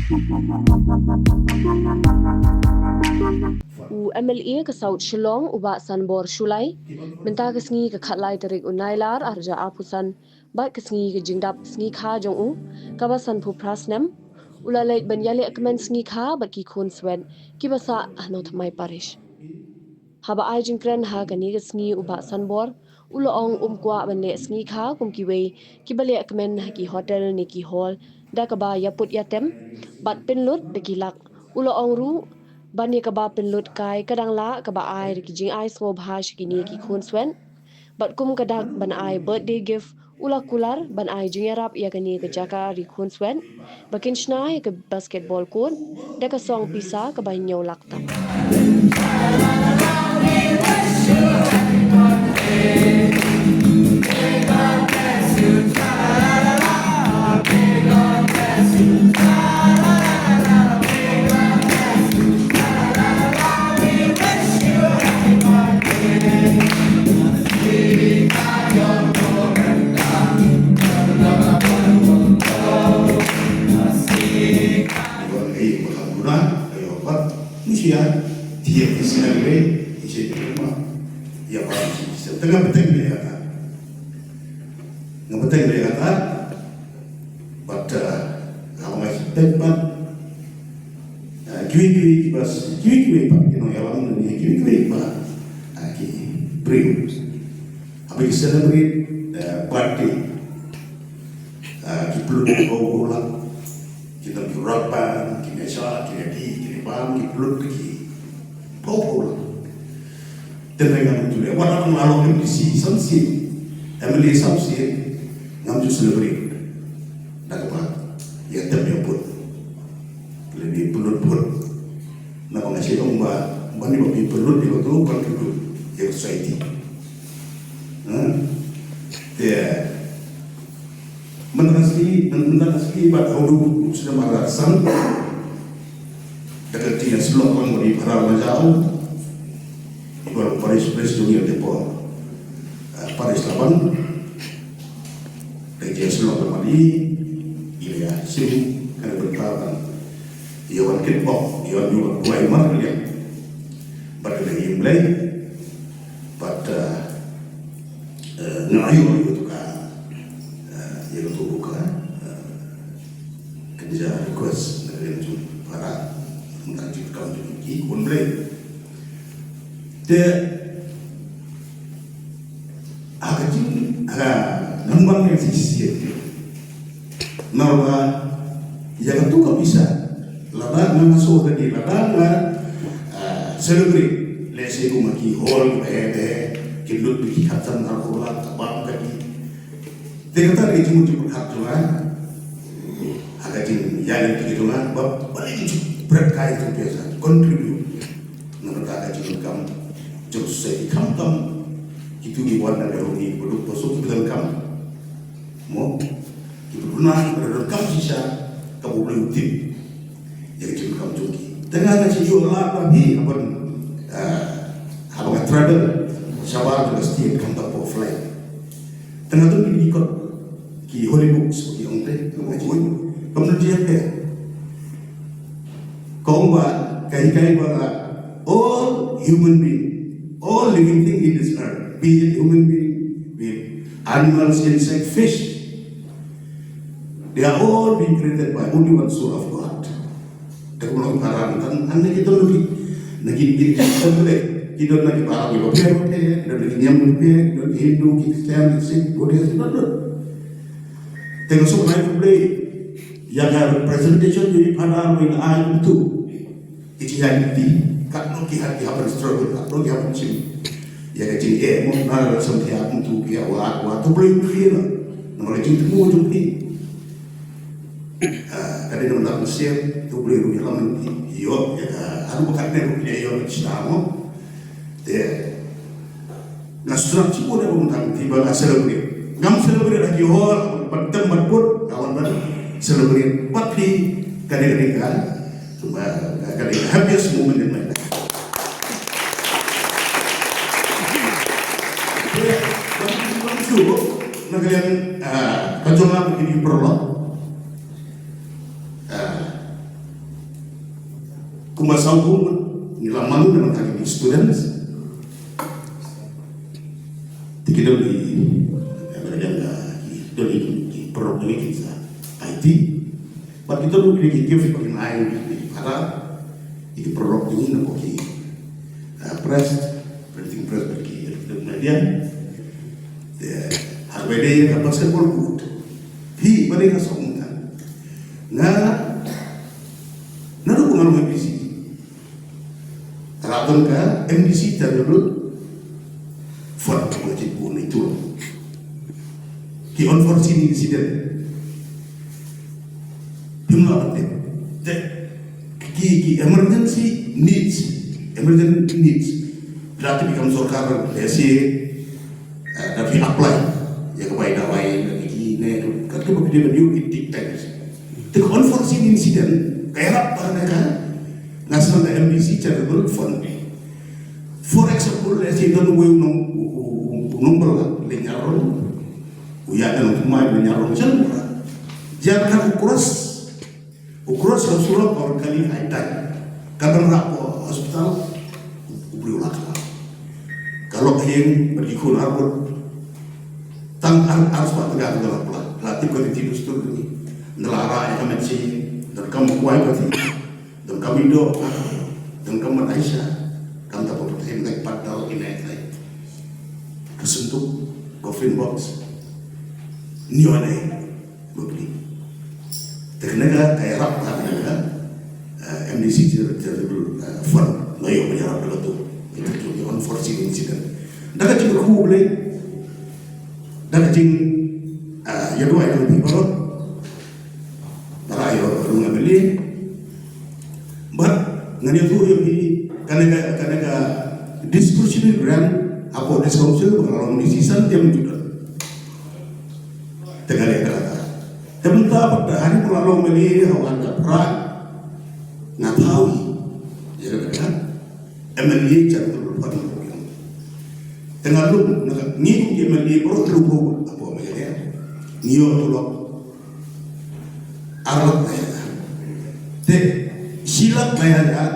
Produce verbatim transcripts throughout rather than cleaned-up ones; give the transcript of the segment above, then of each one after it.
U M L A ka South Shillong, u Bah Sanbor Shullai, mynta ka sngi ka khatlai tarik u Nailar, arja aphusan, bad ka sngi ka jingdap sngi kha jong u, kaba sanphew phra snem, u la leit ban ïaleh kmen sngi kha bad ki khun swet kiba sah ha Nongthymmai Parish. Haba ai jingkren ha kane ka sngi u Bah Sanbor, u la ong um kwah ban leh sngi kha kum kiwei kiba leh kmen ha ki hotel ne ki hall, da kaba ïaput ïatem bad pynlut da ki lak. U la ong ruh ban ïa kaba pynlut kai ka dang lah kaba ai da ki jingai sngewbha sha kine ki khun swet. Bad kum ka dak ban ai birthday gift, u la kular ban ai jingïarap ïa kane ka jaka ri khun swet ba kin shna ïa ka basketball court da ka song pisa kaba hynñiew lak tam. Wan ei ba ka duna, ayo pat, ni sia, dia di sina gre, ni sia di ma, ya ba ni sia, tengah beteng ni kata. Nga beteng ni kata, but, uh, nga ma sia beteng pat, uh, kiwi kiwi ki bas, kiwi kiwi pat, ki nongïalam ni, kiwi kiwi pat, uh, ki briew. Haba ki celebrate, uh, birthday, uh, ki pynlut ki bau bau lak. Ki don ki rock band, ki nesa, ki nedi, ki bam, ki pynlut ki bau bau lak. Te ngam ju leh, wat la long M D C, sam sien, M L A sam sien, ngam ju celebrate. Da kaba ïa tem ïa put. Lane pynlut put. Naba nga shu ong ba, ba ni ba phi pynlut, phi contribute ïa ka society. Ha? Te, mynta ka sngi, mynta ka sngi bad hawdu sdang mar san. Da ka jingïasyllok lang bad i para bajaw. Iba parish priest jong ngi te por. Eh, parish Laban. Da ka jingïasyllok lang bad i, i la ïa shim, ka la bynta ban ïa wan kitbok, ïa wan ïa wan duwai markylliang. Bad ka la ïa Blei. Bad, eh, eh, nga ïoh ïa katu ka, eh, ïa katu ka, eh, ka jingrequest na ka liang jong para, mynta jingkam jong ki khun Blei. Te ha ka jing, ha ka nambang ïa shisien. Namar ba ïa katu ka pisa, lada nga nga shu lade, lada nga, ah, celebrate, let's say, kum ha ki hall ba he ba he, ki lut ba ki khatsan arphew lak, ka bam ka dih. Te kata ka dei jingmut jingpyrkhat jong nga ha ka jingïaid lynti jong nga ba balei ngi ju bret kai jong pisa, contribute na ka bynta ka jingdonkam jong society, khamtam kito kiba wan na ka ri ngi ba duk ba suk kiba donkam. Mo, kiba duna kiba donkam shisha kaba U Blei u tip ïa ka jingdonkam jong ki. Te nga nga shu ïoh lad ba phi haba, ah, haba nga travel shabar jong ka state khamtam hapoh flight. Te nga don ki kot ki holy books ki ong te, ka ong, kam don jingïapher. Ka ong ba ka hikai ba all human being, all living thing in this earth, be it human being, be it animals, insect, fish, they are all being created by only one soul of God. Te kumno ki para tang, hangne ki don ki, na ki, ki, ki don na ki para ki bapher bapher, ki don na ki niam bapher, ki don ki Hindu, ki Christian, ki Sikh, Buddhist, ki don don. Te nga sngewbha ïa U Blei ïa ka representation jong ki para ba la ai kumtu. Ki jingïaid lynti, katno ki hap, ki hap ban struggle, katno ki hap ban shim ïa ka jingeh, mo, na la sngewthuh kumtu ki ïa wad wad, to U Blei u clear. Namar ka jingthmu jong ki. Ah, ka dei na bynta mynsiem, to U Blei ruh u ïalam ïa ki. Ïoh ïa ka, haduh ba katne ruh ki ïoh ïa ka shisha mo. Te nga sngewsih shibun ïa ka bynta ki ba nga celebrate. Ngam celebrate ha ki hall, ban tem ban put, nga wan ban celebrate. Bad phi, ka dei, ka dei ka, ka dei ka happiest moment in my life. Te, ban, ban shu, na ka liang, ah, ka jong nga ba ki dei paralok. Ah, Kumba saw kum ngi la mane na ka bynta ki students. Te ki don ki, eh, ki don ki, ki paralok jong ngi ki sa I T. Bad ki don ki, ki gift ba kin ai ki para, ki paralok jong ngi na ko ki, eh, press, printing press bad ki electronic media. Te haba ïadei ïa ka basketball court, phi ba dei ka song ka, nga naduh ba nga long M D C, la don ka M D C Charitable Fund, ka jingpynbun ïa ki unforeseen incident. Phim lah ban tip. Te ki, ki emergency needs, emergency needs, la tip ïa ka sorkar, lehse, eh, da phi apply ïa ka bai dawai, da phi ki ne, kat kaba phi dei ban ïoh, it take times. Te ka unforeseen incident ka ïarap ba na ka, nga sdang da M D C Charitable Fund. For example, lehse don uwei u nong, u, u, u, u nongbylla, leh ñiar rong, u ïa don u mai leh ñiar rong, shen mura. Jan ka u cross, u cross ka surok, or kali ai tai. Ka dang rah ko hospital, u briew la khlad. Ka lok hieng, bad ki khun ar ngut. Tang ar, ar spah tyngka ka la pla. La tip ka riti dustur ni. Nda la rah ïa ka met shi, donkam kwai ka ti. Donkam i doh, donkam mat Aisha. Kam ta pynthei, nda pat dal ine, ka sanduk, coffin box. Ni wan ai. Bapli. Te kane ka, ka ïarap ka, ka, eh, M D C Charitable, eh, Fund, nga ïoh ban ïarap da katu. Ïa katu ki unforeseen incident. Da ka jingkyrkhu U Blei, da ka jing, eh, ïaduwai jong phi baroh, da ka ïoh ruh M L A. Bad ngan ïathuh ïa phi, kane ka, kane ka discretionary grant hapoh District Council ba ka la long M D C san tylli juta. Te nga leh kata. Te mynta pat da ha ri ba la long M L A ha u ar hajar phra, nga thaw hi ïa kata ka M L A Charitable Fund. Te nga lum na ka, ngi kum ki M L A baroh tyrpeng hapoh M L A ngi ïoh tulop ar lak lai hajar. Te shi lak lai hajar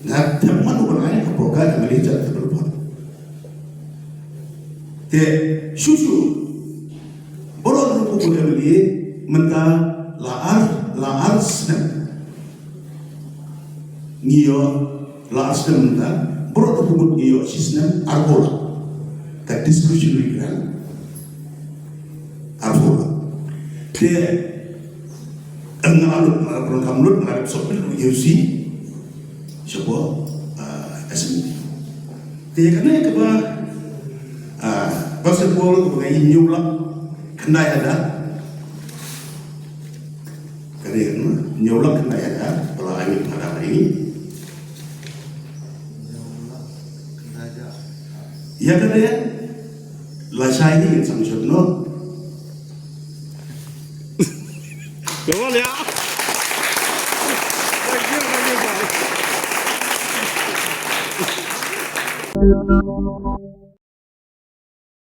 nga thep man u ban ai hapoh ka M L A Charitable Fund. Te shuh shuh baroh ruh u M L A mynta la ar, la ar snem ngi ïoh, la ar snem mynta, baroh ruh ngi ïoh shi snem arphew lak. Ka discretionary grant arphew lak. Te nga la lut, nga la lut, nga la lut, nga la lut submit ruh ïa u C shapoh, ah, S M T. Te kane kaba, ah, basketball kaba nga ïoh hynñiew lak khyndai hajar. Kane hynñiew lak khyndai hajar ba la ai ïa u Phadar ïa ngi. Ïa kane lashai ngi ngin sa mih sha no. Come on, yeah. Thank you, thank you, guys.